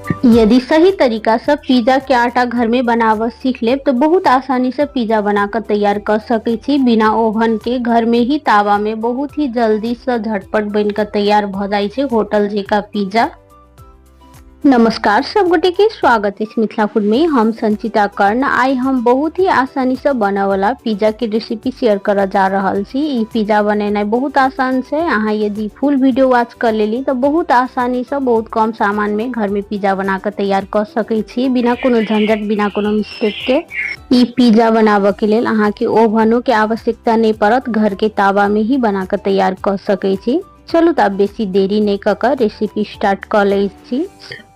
यदि सही तरीका से पिज्जा के आटा घर में बनावऽ सीख लेब तो बहुत आसानी से पिज्जा बना कऽ तैयार कऽ सकै छी। बिना ओवन के घर में ही तावा में बहुत ही जल्दी से झटपट बन कऽ तैयार भऽ जाइ छै होटल जेका पिज्जा। नमस्कार सब गोटे के स्वागत अछि मिथिला फूड में। हम संचिता कर्ण। आइ हम बहुत ही आसानी से बनऽ वाला पिज्जा के रेसिपी शेयर करऽ जा रहल छी। ई पिज्जा बनेनाइ बहुत आसान छै। अहाँ यदि फुल वीडियो वॉच कर लेली तऽ बहुत आसानी से बहुत कम सामान में घर में पिज्जा बना कऽ तैयार कऽ सकै छी, बिना कोनो झंझट बिना कोनो मिस्टेक के। ई पिज्जा बनाबऽ के लेल अहाँ के ओवनो के आवश्यकता नहीं पड़त, घर के तावा में ही बना कऽ तैयार कऽ सकै छी। चलू तऽ आब बेसी देरी नहि कऽ कऽ रेसिपी स्टार्ट कऽ लै छी।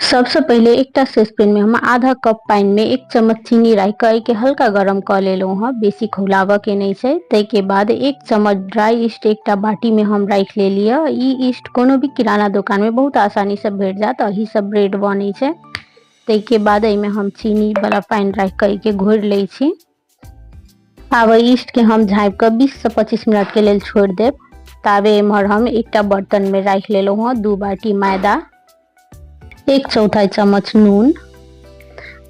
सबसँ पहिले एकटा सॉसपेन में हम आधा कप पानि में 1 चम्मच चीनी राखि कऽ एहिके हल्का गरम कऽ लेलहुँ हँ, बेसी खौलाबऽ के नहि छै। ताहिके बाद 1 चम्मच ड्राई ईस्ट एकटा बाटी में हम राखि लेलियै। ई ईस्ट कोनो भी किराना दोकान में बहुत आसानी से भेट जायत, एहि से ब्रेड बनै छै। ताहिके बाद एहिमे हम चीनी वाला पानि राखि कऽ एहिके घोरि लै छी। आब ईस्ट के हम झाँपि कऽ 20 से 25 मिनट के लेल छोड़ि देब। ताबे एम्हर हम एकटा बर्तन में राखि लेलहुँ हँ 2 बाटी मैदा, 1/4 चम्मच नून।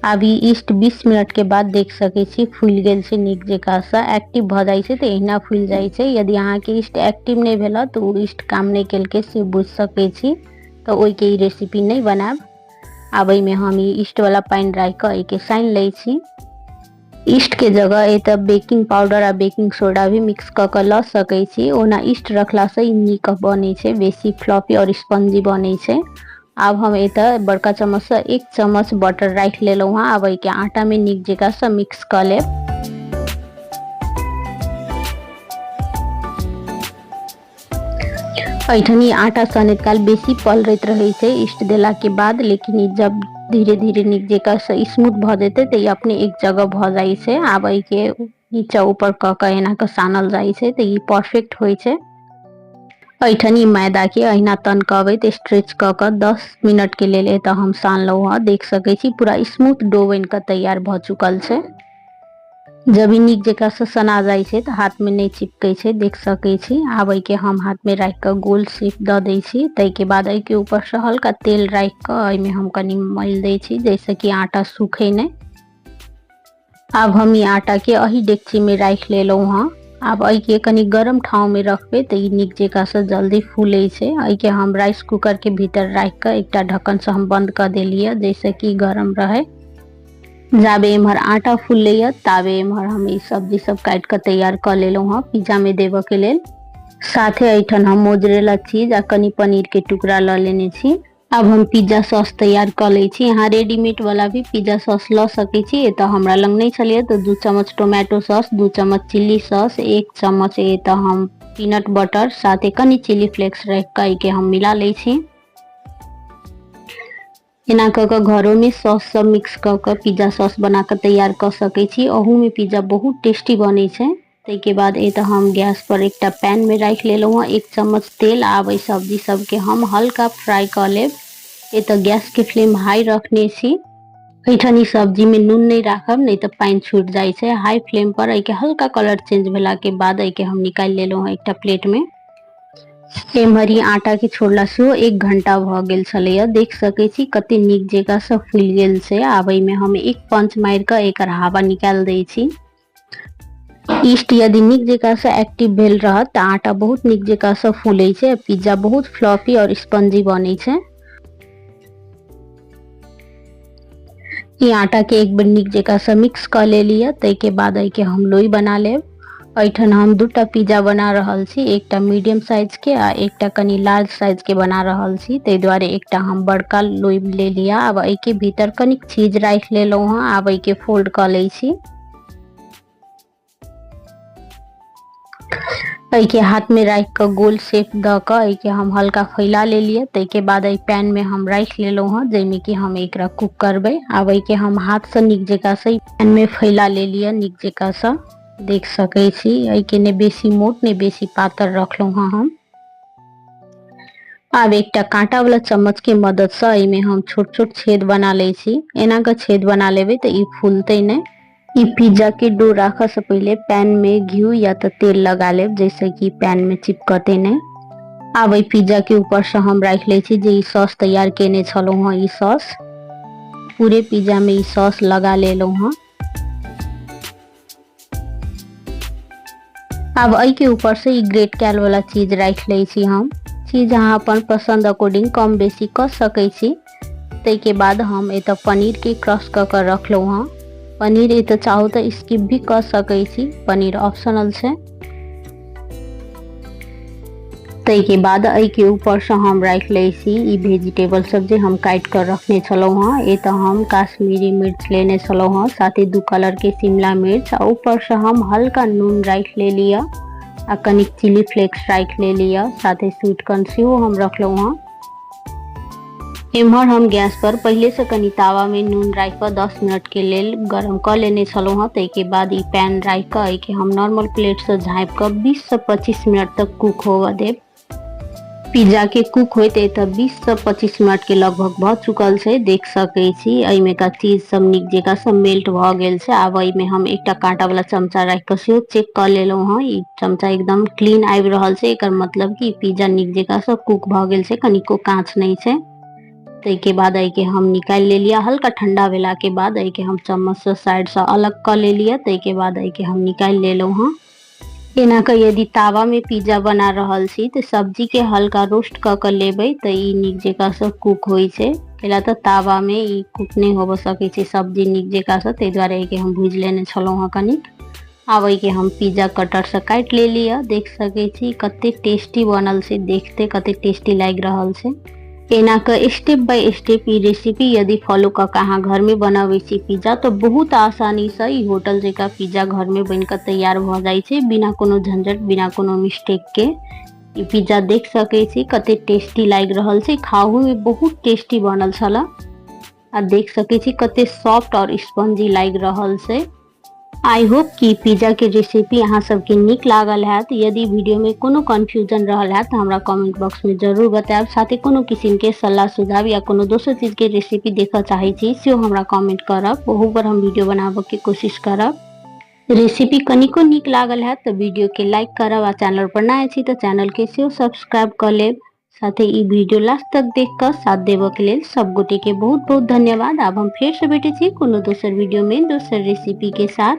आब ई ईस्ट 20 मिनट के बाद देख सकै छी फूलि गेल छै नीक जकाँ सँ, एक्टिव भऽ जाइ छै तऽ एहिना फूलि जाइ छै। यदि अहाँके ईस्ट एक्टिव नहि भेल तऽ ओ ईस्ट काम नहि केलकै से बुझि सकै छी, तऽ ओहिके ई रेसिपी नहि बनायब। आब एहिमे हम ई ईस्ट वाला पानि राखि कऽ एहिके सानि लै छी। ईस्ट के जगह एतऽ बेकिंग पाउडर आ बेकिंग सोडा भी मिक्स कऽ कऽ लऽ सकै छी। ओना ईस्ट रखलासँ ई नीक बनै छै, बेसी फ्लफी और स्पंजी बनै छै। आब हम एतऽ बड़का चम्मचसँ 1 चम्मच बटर राखि लेलहुँ हँ। आब एहिके आटामे नीक जकाँसँ मिक्स कऽ लेब। एहिठाम ई आटा सनैत काल बेसी पलरैत रहै छै ईस्ट देलाके बाद, लेकिन ई जब धीरे धीरे नीक जकाँसँ स्मूथ भऽ जेतै तऽ ई अपने एक जगह भऽ जाइ छै। आब एहिके नीचा ऊपर कऽ कऽ एना कऽ सानल जाइ छै तऽ ई परफेक्ट होइ छै। एहिठाम ई मैदाके अहिना तनकबैत स्ट्रेच कऽ कऽ 10 मिनट के लेल एतऽ हम सानलहुँ हँ। देख सकै छी पूरा स्मूथ डो बनि कऽ तैयार भऽ चुकल छै। जब ई नीक जकाँ से सना जाइ छै तऽ हाथ में नहि चिपकै छै, देख सकै छी। आब एहिके हम हाथ में राखि कऽ गोल शेप दऽ दै छी। ताहिके बाद एहिके ऊपर से हल्का तेल राखि कऽ एहिमे हम कनि मलि दै छी, जाहिसँ कि आटा सूखै नहि। आब हम ई आटा के एहि डेकची में राखि लेलहुँ हँ। आब एहिके कनि गरम ठाँव में रखबै तऽ ई नीक जकाँ से जल्दी फूलै छै। एहिके हम राइस कुकर के भीतर राखि कऽ एकटा ढक्कन से हम बंद कऽ देलियै, जाहिसँ कि गरम रहै। जाबे एम्हर आटा फूलैया ताबे एम्हर हम ई सब्जी सब काटि कऽ तैयार कऽ लेलहुँ हँ पिज्जा में देबऽ के लेल। साथे एहिठाम हम मोजरेला चीज आ कनि पनीर के टुकड़ा लऽ लेने छी। आब हम पिज्जा सॉस तैयार कऽ लै छी। अहाँ रेडीमेड वाला भी पिज्जा सॉस लऽ सकै छी, एतऽ हमरा लग नहि छलैया तऽ 2 चम्मच टोमेटो सॉस, 2 चम्मच चिल्ली सॉस, 1 चम्मच एतऽ हम पीनट बटर, साथे कनि चिली फ्लेक्स राखि कऽ एहिके हम मिला लै छी। एना कऽ कऽ घरोमे सॉस सब मिक्स कऽ कऽ पिज्जा सॉस बना कऽ तैयार कऽ सकै छी। अहूमे पिज्जा बहुत टेस्टी बनै छै। ताहिके बाद एतऽ हम गैस पर एकटा पैनमे राखि लेलहुँ हँ 1 चम्मच तेल। आब एहि सब्जी सबके हम हल्का फ्राई कऽ लेब। एतऽ गैसके फ्लेम हाई रखने छी। एहिठाम ई सब्जीमे नून नहि राखब, नहि तऽ पानि छूटि जाइ छै। हाई फ्लेम पर एहिके हल्का कलर चेंज भेलाके बाद एहिके हम निकालि लेलहुँ हँ एकटा प्लेटमे। एम्हर ई आटा के छोड़ला सेहो 1 घंटा भऽ गेल छलैया। देख सकै छी कते नीक जकाँ से फूलि गेल छै। आब एहिमे हम 1 पंच मारि कऽ एकर हवा निकालि दै छी। ईस्ट यदि नीक जकाँ से एक्टिव भेल रहत तऽ आटा बहुत नीक जकाँ से फूलै छै, पिज्जा बहुत फ्लफी और स्पंजी बनै छै। ई आटा के एक बेर नीक जकाँ से मिक्स कऽ लेलियै। ताहिके बाद एहिके हम लोई बना लेब। एहिठाम हम 2टा पिज्जा बना रहल छी, एकटा मीडियम साइज के आ एकटा कनि लार्ज साइज के बना रहल छी। ताहि दुआरे एकटा हम बड़का लोई ले लिअ। आब एहिके भीतर कनिक चीज राखि लेलहुँ हँ। आब एहिके फोल्ड कऽ लै छी। एहिके हाथ में राखि कऽ गोल शेप दऽ कऽ एहिके हम हल्का फैला लेलियै। ताहिके बाद एहि पैन में हम राखि लेलहुँ हँ, जाहिमे कि हम एकरा कुक करबै। आब एहिके हम हाथसँ नीक जकाँ से पैन में फैला लेलियै नीक जकाँ सँ। देख सकै छी एहिके नहि बेसी मोट नहि बेसी पातर रखलहुँ हँ हम। आब एकटा काँटा वाला चम्मच के मदद सँ एहिमे हम छोट छोट छेद बना लै छी। एना कऽ छेद बना लेबै तऽ ई फूलतै नहि। ई पिज्जा के डो राखऽ से पहिले पैन में घी या तऽ तेल लगा लेब, जैसे कि पैन में चिपकते नहीं। आब एहि पिज्जा के ऊपर से हम राखि लै छी जे ई सॉस तैयार केने छलहुँ हँ, ई सॉस। पूरे पिज्जा में ई सॉस लगा लेलहुँ हँ। आब एहिके ऊपर से ई ग्रेट कयल वाला चीज राखि लै छी हम। चीज अहाँ अपन पसंद अकॉर्डिंग कम बेसी कऽ सकै छी। ताहिके बाद हम एतऽ पनीरके क्रश कऽ कऽ रखलहुँ हँ। पनीर एतऽ चाहू तऽ स्किप भी कऽ सकै छी, पनीर ऑप्शनल छै। ताहिके बाद एहिके ऊपरसँ हम राखि लै छी ई वेजिटेबल सब जे हम काटि कऽ रखने छलहुँ हँ। एतऽ हम काश्मीरी मिर्च लेने छलहुँ हँ, साथे 2 कलरके शिमला मिर्च आ ऊपरसँ हम हल्का नून राखि लेली आ कनिक चिली फ्लेक्स राखि लेली, साथे स्वीट कॉर्न सेहो हम रखलहुँ हँ। एम्हर हम गैस पर पहिले से कनी तावा में नून राखि कऽ 10 मिनट के लेल गरम कऽ लेने छलहुँ हँ। ताहिके बाद ई पैन राखि कऽ एहिके हम नॉर्मल प्लेट से झाँपि कऽ 20 से 25 मिनट तक कुक होबऽ देब। पिज्जा के कुक होइत एतऽ 20 से 25 मिनट के लगभग भऽ चुकल छै। देख सकै छी एहिमे का चीज सब नीक जकाँ सब मेल्ट भऽ गेल छै। आब एहिमे हम एकटा काँटा वाला चमचा राखि कऽ सेहो चेक कऽ लेलहुँ हँ। ई चमचा एकदम क्लीन आबि रहल छै, एकर मतलब कि पिज्जा नीक जकाँ से कुक भऽ गेल छै, कनिको काँच नहि छै। ताहिके बाद एहिके हम निकालि लेलियै। हल्का ठंडा भेला के बाद एहिके हम चम्मच से साइड से अलग कऽ लेलियै। ताहिके बाद एहिके हम निकालि लेलहुँ हँ। एना कऽ यदि तावा में पिज्जा बना रहल छी तऽ सब्जी के हल्का रोस्ट कऽ कऽ लेबै तऽ ई नीक जकाँ से कुक होइ छै। कैला तऽ तावा में ई कुक नहि होबऽ सकै छै सब्जी नीक जकाँ से, ताहि दुआरे एहिके हम भुजि लेने छलहुँ हँ कनिक। आब एहिके हम पिज्जा कटर से काटि लेलियै। देख सकै छी कते टेस्टी बनल छै, देखते कते टेस्टी लागि रहल छै। एना कऽ स्टेप बाय स्टेप ई रेसिपी यदि फॉलो कऽ कऽ अहाँ घरमे बनाबै छी पिज्जा तऽ बहुत आसानीसँ ई होटल जकाँ पिज्जा घरमे बनि कऽ तैयार भऽ जाइ छै, बिना कोनो झंझट, बिना कोनो मिस्टेक के। ई पिज्जा देख सकै छी कते टेस्टी लागि रहल छै, खाहूमे बहुत टेस्टी बनल छलै आ देख सकै छी कते सॉफ्ट और स्पंजी लागि रहल छै। I hope कि पिज्जा के रेसिपी अहाँ सबके नीक लागल हैत। यदि वीडियो में कोनो कन्फ्यूजन रहल हैत तऽ हमरा कमेंट बॉक्स में जरूर बतायब। साथे कोनो किसिम के सलाह सुझाव या कोनो दोसर चीज के रेसिपी देखऽ चाहै छी सेहो हमरा कमेंट करब, ओहू पर हम वीडियो बनाबऽ के कोशिश करब। रेसिपी कनिको नीक लागल हैत तऽ वीडियो के लाइक करब आ चैनल पर नया छी तऽ चैनल के सेहो सब्सक्राइब कऽ लेब। साथे ई वीडियो लास्ट तक देख कऽ साथ देबऽ के लेल सब गोटे के बहुत बहुत धन्यवाद। आब हम फेर से भेटै छी कोनो दोसर वीडियो में दोसर रेसिपी के साथ।